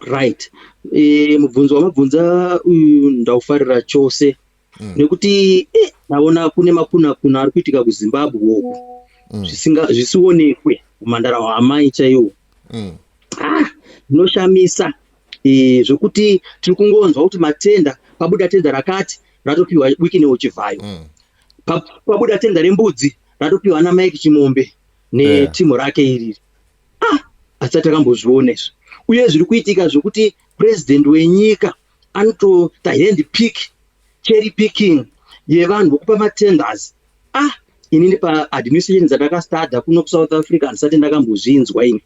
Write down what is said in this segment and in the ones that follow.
Right, mubvunzo wamabvunza uyu ndaufarira chose nekuti ndaona kune makunakuna ari kuitika kuZimbabwe uku zvisionekwe umhandara hwaamai chaiwo. Zvinoshamisa zvekuti tiri kungonzwa kuti matenda, pabuda tenda rakati ratopiwa Wicknell Chivhayo, pabuda tenda rembudzi ratopiwa ana Mike Chimombe netimu rake iriri. Asati takambozviona izvi. Uye zviri kuitika zvekuti president wenyika anotoita hand pick, cherry picking yevanhu vokupa matenders. Inini paadministration dzandakastada kuno kuSouth Africa handisati ndakambozvinzwa ini.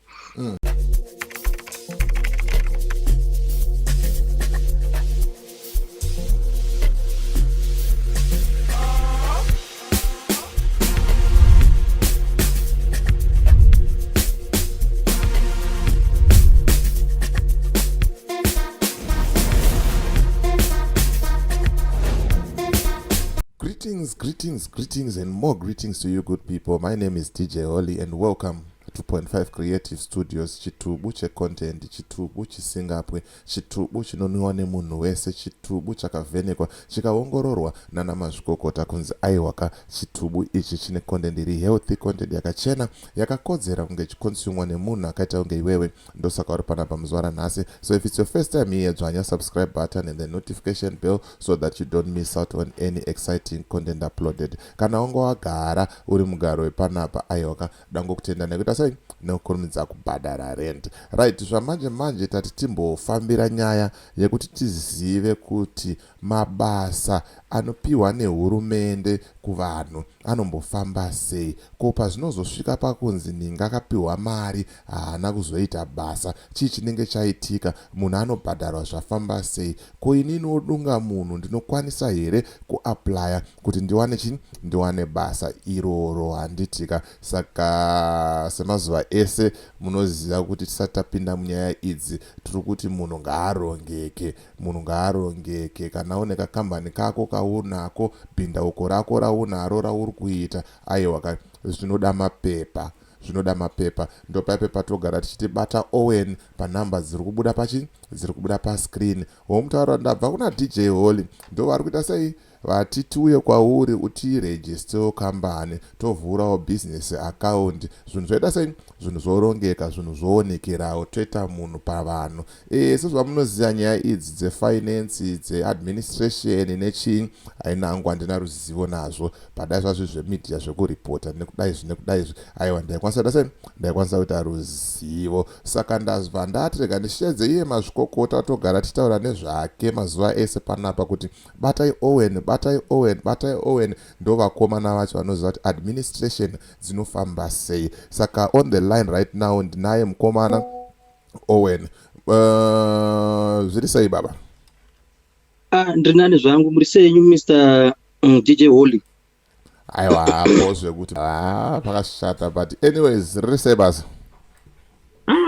Greetings, greetings, greetings, and more greetings to you good people. My name is DJ Holly and welcome to 2.5 Creative Studios. Chitubu checontent, chitubu chisingapwe, chitubu chinonwiwa nemunhu wese, chitubu chakavhenekwa chikaongororwa nana mazvikokota kunzi aiwaka, chitubu ichi chine content iri healthy, content yakachena, yakakodzera kunge ichiconsumwa nemunhu akaita kunge iwewe. Ndosaka uri panapa muzuva ranhasi. So if it's your first time here, dzvanya subscribe button and the notification bell so that you don't miss out on any exciting content uploaded. Kana wanga wagara uri mugaro wepanapa, aiwaka, dangokutenda nekuita sei nekukurumidza kubhadhara rent. Right, zvamanje manje tati timbofambira nyaya yekuti tizive kuti mabasa anopiwa nehurumende kuvanhu anombofamba sei. Ko pazvinozosvika pakunzi ninga akapiwa mari haana kuzoita basa, chii chinenge chaitika? Munhu anobhadharwa zvafamba sei? Ko inini wodunga munhu ndinokwanisa here kuaplya kuti ndiwane chii, ndiwane basa iroro? Handitika? Saka semazuva ese munoziva kuti tisati tapinda munyaya idzi tiri kuti munhu ngaarongeke, munhu ngaarongeke. Kana une kakambani kako kaunako, bhindauko rako raunaro rauri kuita, aiwa, zvinoda mapepa, zvinoda mapepa. Ndopaipe patogara tichiti bata Owen panhamba dziri kubuda pachi dziri kubuda pascreen, womutaura ndabva kuna DJ Holly, ndo vari kuita sei, vati tiuye kwauri utirejistewo kambani, tovhurawo business account, zvinhu zvoita sei, zvinhu zvorongeka, zvinhu zvoonekerawo, toita munhu pavanhu. Sezvamunoziva nyaya idzi dzefinance, dzeadministration nechii, hainangu handina ruzivo nazvo. Padai zvazvo zvemedia zvekuripota nekudaizvi nekudaizvi, aiwa, ndaikwanisa kuita sei, ndaikwanisa kuita ruzivo. Saka ndazva ndati rega ndishedze iye mazvikokota togara tichitaura nezvake mazuva ese panapa kuti batai Owen, batai Owen, batai Owen. Ndo vakomana vacho vanoziva kuti administration dzinofamba sei. Saka on the line right now ndinaye mukomana Owen. Zviri sei baba? Ndiri nani zvangu, muri senyu Mr DJ Holly? Aiwa, hapo zvekuti pakashata, but anyways, riri sei basa?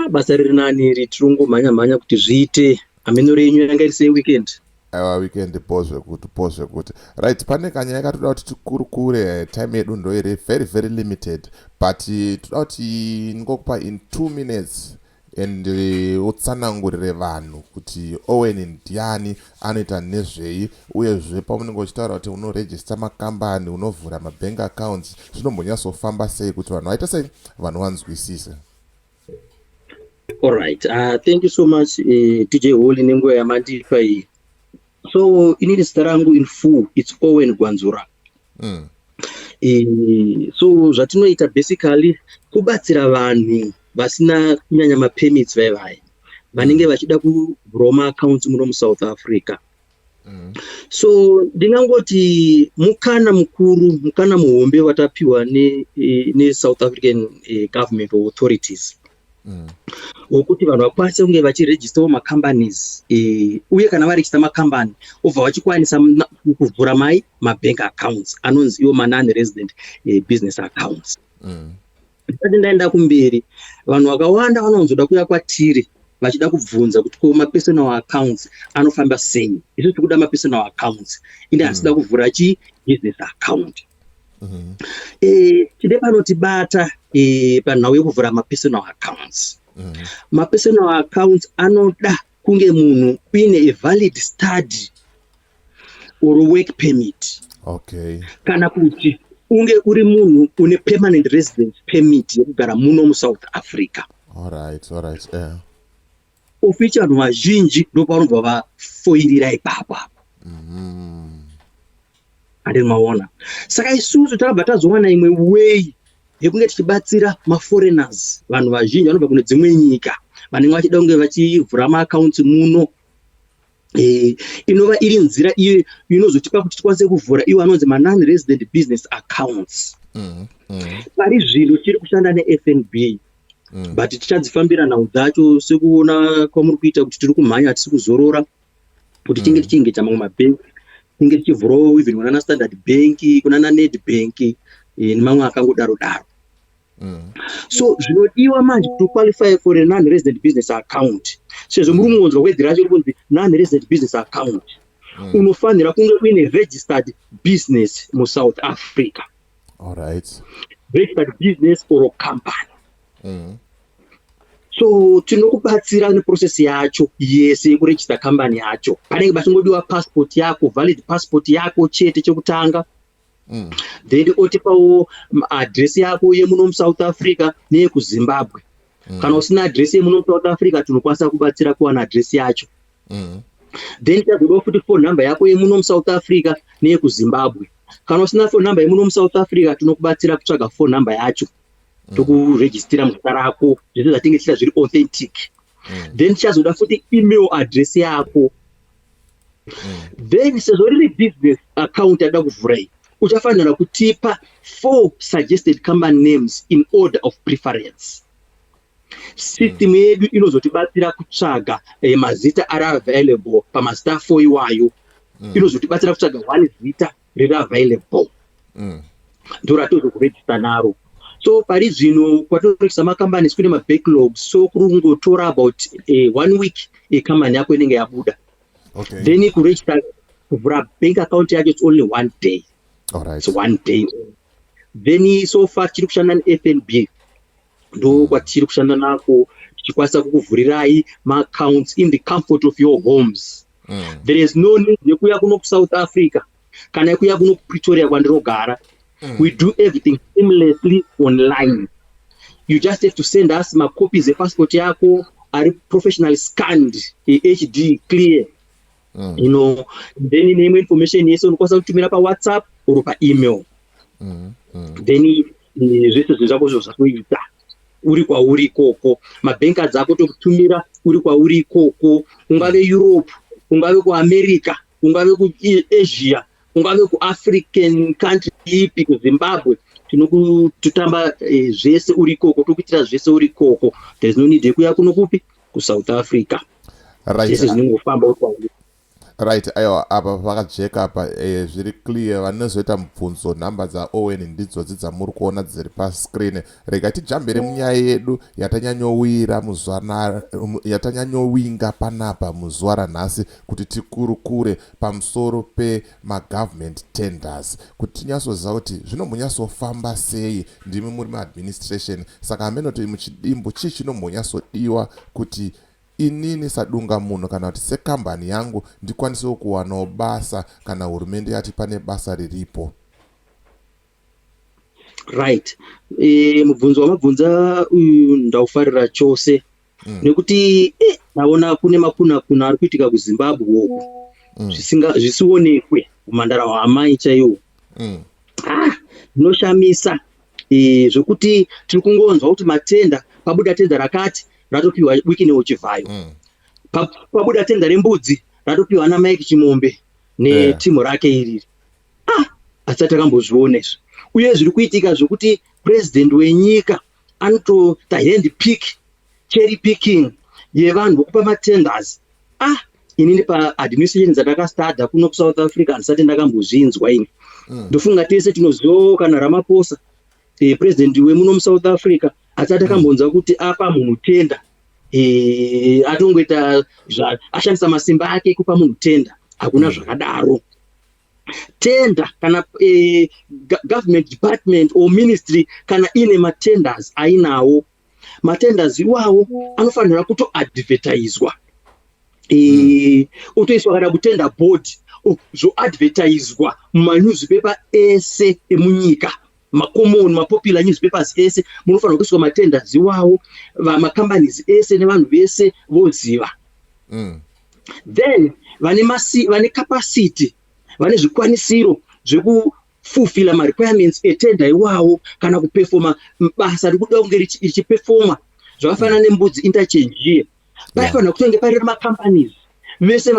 Basa riri nani iri, tiri kungomhanya mhanya kuti zviite. Hameno renyu yanga iri sei weekend? Aiwa, weekend po zvekuti, po zvekuti. Right, pane kanyaya katoda kuti tikurukure. Time yedu ndo iri very very limited, but toda kuti ngokupa in 2 minutes and utsanangurire vanhu kuti Owen ndiani, anoita nezvei, uyezve paunenge uchitaura kuti unorejista makambani, unovhura mabank accounts, zvinombonyatsofamba sei kuti vanhu vaite sei, vanhu vanzwisise. Alright, thank you so much, DJ Holly, nenguva yamandipa iyi. So inini zita rangu in full it's Owen Gwanzura. So zvatinoita basically kubatsira vanhu vasina kunyanya mapermits, vai vai vanenge vachida kuvhurawo maaccounts muno muSouth Africa. So ndingangoti mukana mukuru, mukana muhombe watapiwa neSouth African government authorities wokuti vanhu vakwanise kunge vachirejistawo macompanies, uye kana varejista makambani obva vachikwanisa kuvhura mai mabank accounts anonzi iwo manon resident business accounts. Ndisati ndaenda kumberi, vanhu vakawanda vanowanzoda kuuya kwatiri vachida kubvunza kuti ko mapersonal accounts anofamba sei? Isu tiri kuda mapersonal accounts, inde hasida kuvhura chi business account. Tine panotibata panhau yekuvhura mapersonal accounts. Mapersonal accounts anoda Kunge munhu uine a valid study or work permit kana kuti unge uri munhu une permanent residence permit yekugara muno muSouth Africa. All right, yeah. Of which vanhu vazhinji ndopavanobva vafoirira ipapo apo. Handiti maona? Saka isusu takabva tazowana imwe way yekunge tichibatsira maforeigners, vanhu vazhinji vanobva kune dzimwe nyika vanenge vachida kunge vachivhura maaccounts muno, inova iri nzira iyo inozotipa kuti tikwanise kuvhura iwo anonzi manon resident business accounts. Pari zvino tiri kushanda neFNB, but tichadzifambira nhau dzacho sekuona kwamuri kuita kuti tiri kumhanya, hatisi kuzorora, kuti tinge tichiengeta mamwe mabhengi, tinge tichivhurawo even kunana Standard Bank, kunana Nedbank, nemamwe akangodaro daro. So zvinodiwa manje to qualify for a non resident business account, sezvo muri kungonzwa word racho riri kunzi non resident business account, unofanira kunge uine registered business muSouth Africa. All right. Registered business or company. So tinokubatsira neprocess yacho yese yekuregister company yacho. Panenge pachingodiwa passport yako, valid passport yako chete chekutanga. Then otipawo address yako yemuno muSouth Africa neyekuZimbabwe. Kana usina address yemuno muSouth Africa, tinokwanisa kubatsira kuwana address yacho. Then tazodawo futi phone number yako yemuno muSouth Africa neyekuZimbabwe. Kana usina phone number yemuno muSouth Africa, tinokubatsira kutsvaga phone number yacho, tokurejistira muzita rako, zvese zvatinge tichita zviri authentic. Then tichazoda futi email address yako. Then sezvo riri business account yada kuvhura iyi, uchafanira kutipa four suggested company names in order of preference. System yedu inozotibatsira kutsvaga mazita ari available. Pamazita 4 iwayo, inozotibatsira kutsvaga one zita riri available, ndo ratozokurejista naro. So pari zvino kwatorekisa macompanies kune mabacklogs, so kuri kungotora about one week, ekambani yako inenge yabuda. Then kuregister, kuvhura bank account yacho, it's only one day. All right. It's one day. Then so far tiri kushanda neFNB, ndo kwatiri kushanda nako, tichikwanisa kukuvhurirai maaccounts in the comfort of your homes. There is no need yekuuya kuno kuSouth Africa kana yekuuya kuno kuPretoria kwandinogara. We do everything seamlessly online. You just have to send us macopies epassport yako ari professionally scanned, HD clear. Then neimwe information yese unokwanisa kutumira paWhatsApp or paemail. Then zvese zvinhu zvako zvo zvatoita uri kwauri ikoko. Mabhenki dzako tokutumira uri kwauri ikoko, ungave Europe, ungave kuAmerica, ungave kuAsia, ungave kuAfrican country ipi, kuZimbabwe, tinokutotamba zvese uri ikoko, tokuitira zvese uri ikoko. There is no need yekuuya kuno kupi, kuSouth Africa. Zvese zvinongofamba uri kwauri. Right, aiwa, apa pakajeka apa, zviri clear. Vanozoita mubvunzo, nhamba dzaOwen ndidzodzi dzamuri kuona dziri pascreen. Rega tijambire munyaya yedu yatanyanyowira yatanyanyowinga panapa muzuva ranhasi kuti tikurukure pamusoro pemagovernment tenders, kuti tinyatsoziva kuti zvinombonyatsofamba sei. Ndimi muri muadministration, saka hamenoti muchidimbu chii chinombonyatsodiwa kuti inini sadunga munhu kana kuti sekambani yangu ndikwanisewo kuwanawo basa kana hurumende yati pane basa riripo? Right, mubvunzo wamabvunza uyu ndaufarira chose, nekuti ndaona kune makuna kuna ari kuitika kuZimbabwe uku zvisionekwe umhandara hwaamai chaiwo. Ah, zvinoshamisa, zvokuti tiri kungonzwa kuti matender, pabuda tender rakati, ratopiwa Wicknell Chivayo. Pabuda tender rembudzi, ratopiwa naMike Chimombe netimu rake iriri. Ah, asati takambozviona izvi. Uye zviri kuitika zvokuti president wenyika anotoita hand pick, cherry picking yevanhu vokupa matenders. Ah, inini paadministration dzandakastada kuno kuSouth Africa handisati ndakambozvinzwa ini. Ndofunga tese tinozivawo kana Ramaphosa, president wemuno muSouth Africa, asati akambonzwa kuti apa munhu tender, atongoita ashandisa masimba ake kupa munhu tender. Hakuna zvakadaro. Tender kana government department or ministry kana ine matenders ainawo, matenders iwawo anofanira kutoadvertiswa. Otoiswa kana kutender board, zvoadvertiswa mumanewspaper ese emunyika, macommon, mapopular newspapers ese munofanira kuiswa matenders iwawo, vamacompanies ese nevanhu vese voziva. Then vane capacity, vane zvikwanisiro zvekufulfilla marequirements etender iwawo kana kuperforma basa riri kuda kunge richiperforma, zvakafanana neMbudzi Interchange iye, paifanira kutonge pari macompanies vese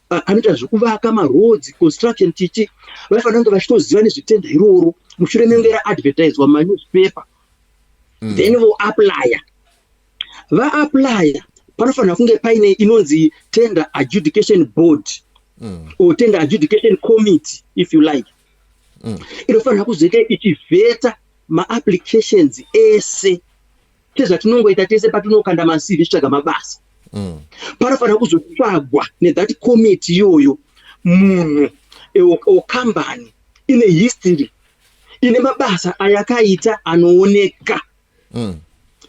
anoita zvekuvaka maroads, construction, chichi, vaifanira kunge vachitoziva nezvetender iroro mushure menge raadvertiswa mumanewspaper. Then voapplya. Vaapplya, panofanira kunge paine inonzi tender adjudication board or tender adjudication committee, if you like. Inofanira kuzoita ichivheta maapplications ese, sezvatinongoita tese patinokanda maCV tichitsvaga mabasa. Panofanira kuzotsvagwa nethat committee iyoyo munhu okambani ine history, ine mabasa ayakaita anooneka,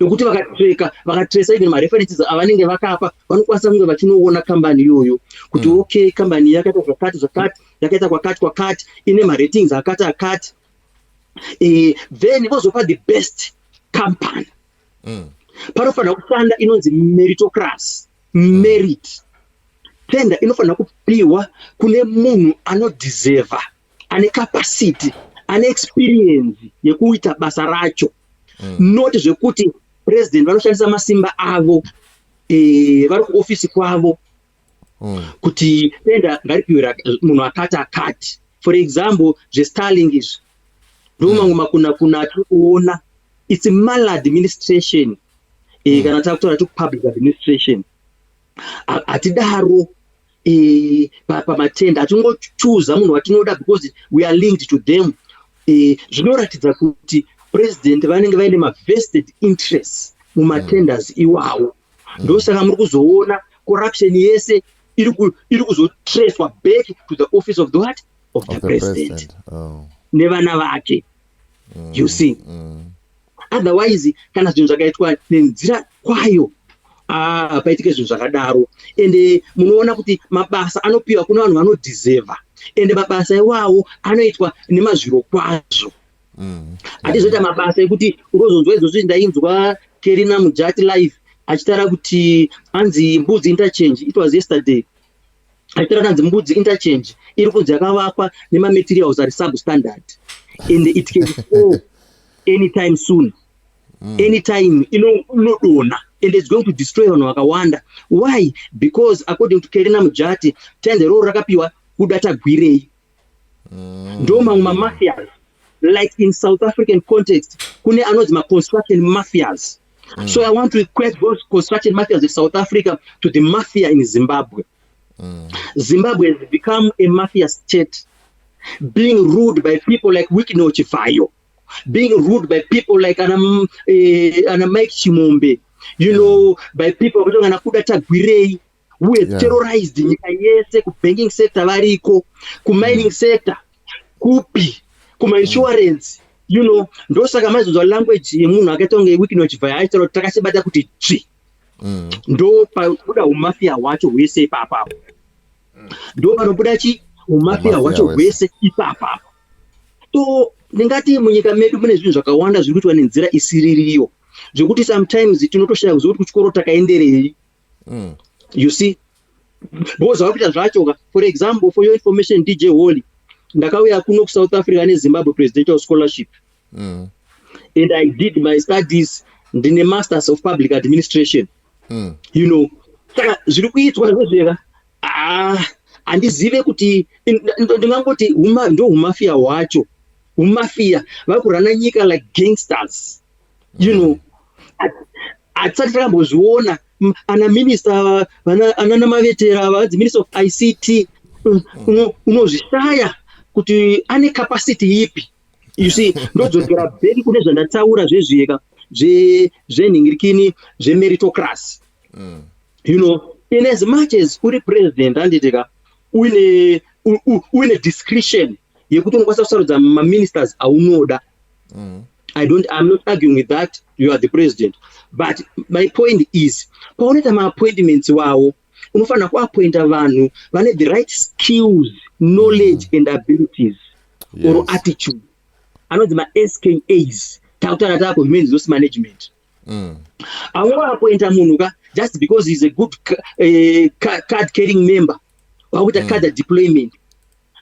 ekuti vakatreka, vakatresa even mareferences avanenge vakapa, vanokwanisa kunge vachinoona kambani iyoyo kuti okay, kambani yakaita zvakati zvakati, yakaita kwakati kwakati, ine maratings akati akati. Then vozopa the best company. Panofanira kushanda inonzi meritocracy, merit. Tender inofanira kupiwa kune munhu anodeserva, ane capacity, ane experience yekuita basa racho, not zvekuti president vanoshandisa masimba avo vari kuofisi kwavo kuti tender ngaripiwe munhu akati akati. For example, zveStarlink izvi, ndo mamwe makunakuna atiri kuona. It's maladministration. Kana takutaura ti public administration, hatidaro pamatender. Hatingochuza munhu watinoda because we are linked to them. Zvinoratidza kuti president vanenge vaine mavested interests mumatenders iwawo. Ndosaka muri kuzoona corruption yese iri kuzotracewa back to the office of the what? Of the Of the president president. Oh. nevana vake, you see. Otherwise, kana zvinhu zvakaitwa nenzira kwayo, hapaitike zvinhu zvakadaro. Ende munoona kuti mabasa anopiwa kune vanhu vanodeserva, ende mabasa iwawo anoitwa nemazviro kwazvo. Hatizoita mabasa ekuti unozonzwa izvozvi. Ndainzwa Kerina Mujati live achitaura kuti anzi Mbudzi Interchange, it was yesterday, achitaura kuti anzi Mbudzi Interchange iri kunzi yakavakwa nemamaterials ari substandard and it can fall anytime soon. Anytime inodonha and it's going to destroy vanhu vakawanda. Why? Because according to Kerina Mujati, tender roro rakapiwa Kuda Tagwirei. Ndo mamwe mamafias. Like in South African context, kune anonzi maconstruction mafias. So I want to equate those construction mafias in South Africa to the mafia in Zimbabwe. Zimbabwe has become a mafia state, being ruled by people like Wicknell Chivayo, being ruled by people like ana Mike Chimombe, by people vakatonga ana Kuda Tagwirei, who have terrorized nyika yese. Kubanking sector variko, kumining sector kupi, kumainsurance. Ndosaka maizonzwa language yemunhu akaita kunge Wicknell Chivayo aitaura kuti takachibata kuti tsvi. Ndo panobuda umafia hwacho hwese ipapapo. Ndo panobuda chi umafia Umafia hwacho hwese. Hwese ipapapo. So ndingati munyika medu mune zvinhu zvakawanda zviri kuitwa nenzira isiririyo, zvekuti sometimes tinotoshaya kuziva kuti kuchikoro takaenderei. You see, because zvava kuita zvacho ka, for example, for your information, DJ Holly, ndakauya kuno kuSouth Africa neZimbabwe Presidential Scholarship and I did my studies. Ndine Masters of Public Administration. Saka zviri kuitwa zvezveka, ah, handizive kuti ndingangoti ndo umafia hwacho. Umafia, vari kurana nyika like gangsters. Hatisati takambozviona. Ana minista, anana Mavetera, vanzi Minister of ICT, unozvishaya kuti ane capacity ipi. You see, ndodzokera back kune zvandataura zvezviyeka zvenhingirikini, zvemeritocracy. In as much as uri president, handitika, uine discretion yekuti unokwanisa kusarudza maministers aunoda. I'm not arguing with that. You are the president, but my point is, paunoita maappointments wawo, Unofanira kuappointa vanhu vane the right skills, knowledge and abilities or attitude, anonzi maSKAs. Takutaura tako human resource management. Haungoappointa munhu ka just because he's a good card carrying member, wakuita cadre deployment.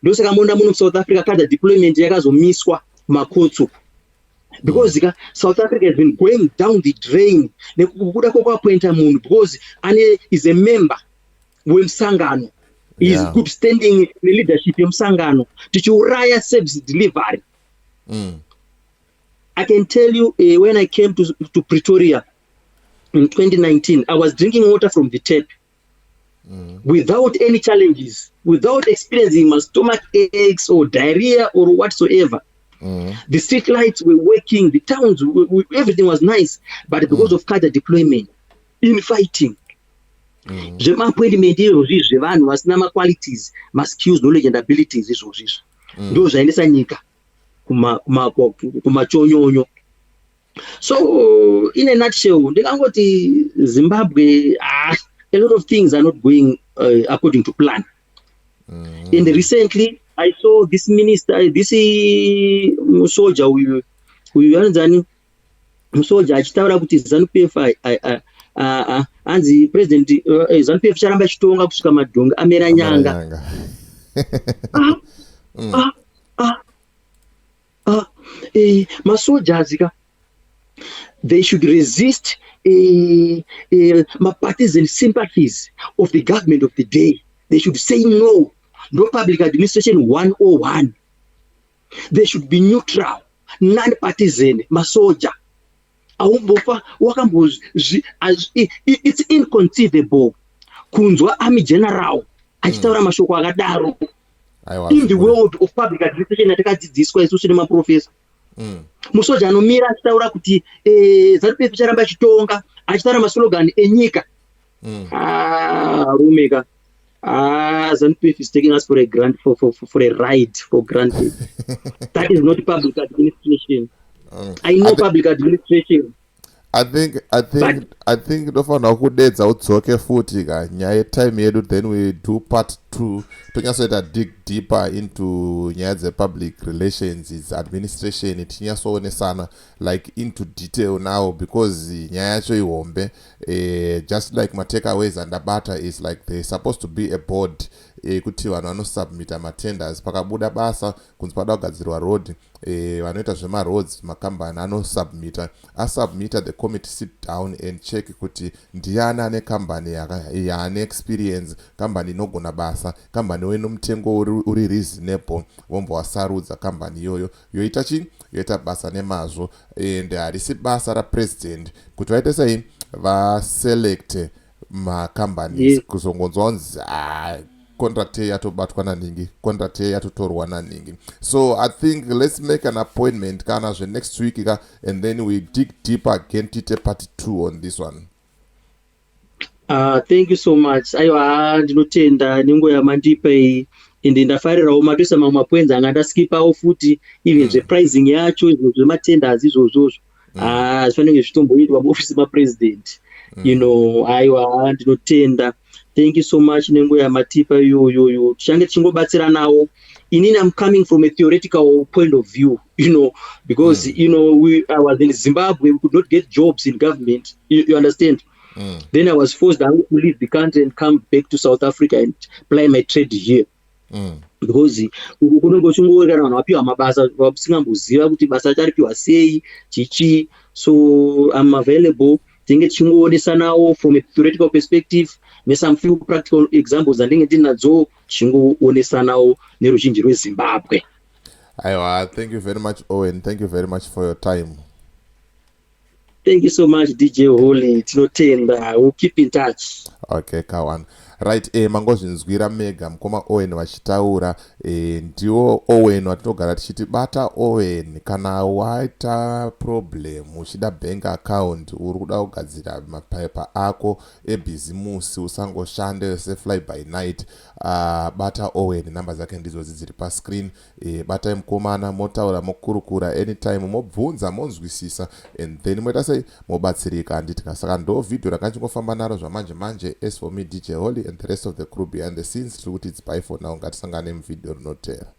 Ndosaka muona muno muSouth Africa cadre deployment yakazomiswa kumakotsi uku, because ka South Africa has been going down the drain nekuda kwekuappointa munhu because ane is a member wemusangano, is good standing neleadership yemusangano, tichiuraya service delivery. I can tell you, when I came to Pretoria in 2019, I was drinking water from the tap without any challenges, without experiencing my stomach aches or diarrhea or whatsoever. The street lights were working, the towns, everything was nice. But because of cadre deployment, infighting, zvemaappointment izvozvi zvevanhu vasina maqualities, maskills, knowledge and abilities, izvozvizvo ndo zvaendesa nyika kumachonyonyo. So in a nutshell, ndingangoti Zimbabwe, a lot of things are not going according to plan. And recently I saw this minister, this musoja uyu, uyu anonzani, musoja achitaura kuti ZANU PF, hanzi president, ZANU PF charamba ichitonga kusvika madhongi amera nyanga. Nyanga. Ah, ah, ah, ah, masoldiers ka, they should resist partisan sympathies of the government of the day. They should say no. No, public administration 101, they should be neutral, non-partisan. Masoja aumbofa wakambo, it's inconceivable kunzwa army general achitaura mashoko akadaro Aiwa, in the zvikuru. world of public administration yatakadzidziswa isusu nemaprofesa. Musoja anomira achitaura kuti ZANU PF icharamba ichitonga, achitaura maslogan enyika. Ah, rumeka, ah, ZANU PF is taking us for a ride, for granted. That is not public administration. I know public administration. I think ndofanira kudedza udzoke futi ka, nyaya yetime yedu, then we do part two, tonyatsoita dig deeper into nyaya dzepublic relations, its administration, tinyatsoonesana like into detail now, because nyaya yacho ihombe. Just like matakeaways andabata is like there supposed to be a board ekuti vanhu vanosubmita matenders. Pakabuda basa kunzi pada kugadzirwa road, vanoita zvemaroads, makambani anosubmita, asubmita, the committee sit down and check kuti ndiani ane kambani yaane experience, kambani inogona basa, kambani ine mutengo uri reasonable, vombva wasarudza kambani iyoyo, yoita chi yoita basa nemazvo. And harisi basa rapresident kuti vaite sei, vaselect macompanies. Kuzongonzwa kunzi, "Ah, contract ye yatobatwa naningi, contract ye yatotorwa naningi." So I think let's make an appointment kana zvenext week ka, and then we dig deeper again, tiite part two on this one. Thank you so much. Aiwa, ndinotenda nenguva yamandipa iyi, ende ndafarirawo matoisa mamwe mapoints anga ndaskipawo futi, even zvepricing yacho, izvo zvematenders izvozvozvo. Ah, zvifanenge zvitomboitwa muofisi mapresident. Aiwa, ndinotenda. Thank you so much nenguva yamatipa iyoyoyo. Tichange tichingobatsiranawo. Inini I'm coming from a theoretical point of view because I was in Zimbabwe, we could not get jobs in government. You understand? Then I was forced to leave the country and come back to South Africa and apply my trade here. Because uku kunenge uchingori kana vanhu vapiwa mabasa vasingamboziva kuti basa richaripiwa sei, chichi. So I'm available, tinenge tichingoonesanawo from a theoretical perspective nesome few practical examples andinge ndinadzo, tichingoonesanawo neruzhinji rweZimbabwe. Aiwa, thank you very much, Owen. Thank you very much for your time. Thank you so much, DJ Holy. Tinotenda. We'll keep in touch. Okay, kawan. Right, mangozvinzwira mega mukoma Owen vachitaura. Ndiwo Owen watinogara tichiti bata Owen kana waita problem, uchida bank account, uri kuda kugadzira mapepa ako ebhizimusi, usangoshande sefly by night. Bata Owen, namba dzake ndizodzi dziri pascreen. Batai mukomana, motaura, mokurukura anytime, mobvunza, monzwisisa, and then moita sei, mobatsirika, handitika? Saka ndo vhidhio rakachingofamba naro zvamanje manje. As for me, DJ Holy. Holly and the rest of the crew behind the scenes, tiri kuti it's bye for now. Ngatisangane muvideo rinotevera.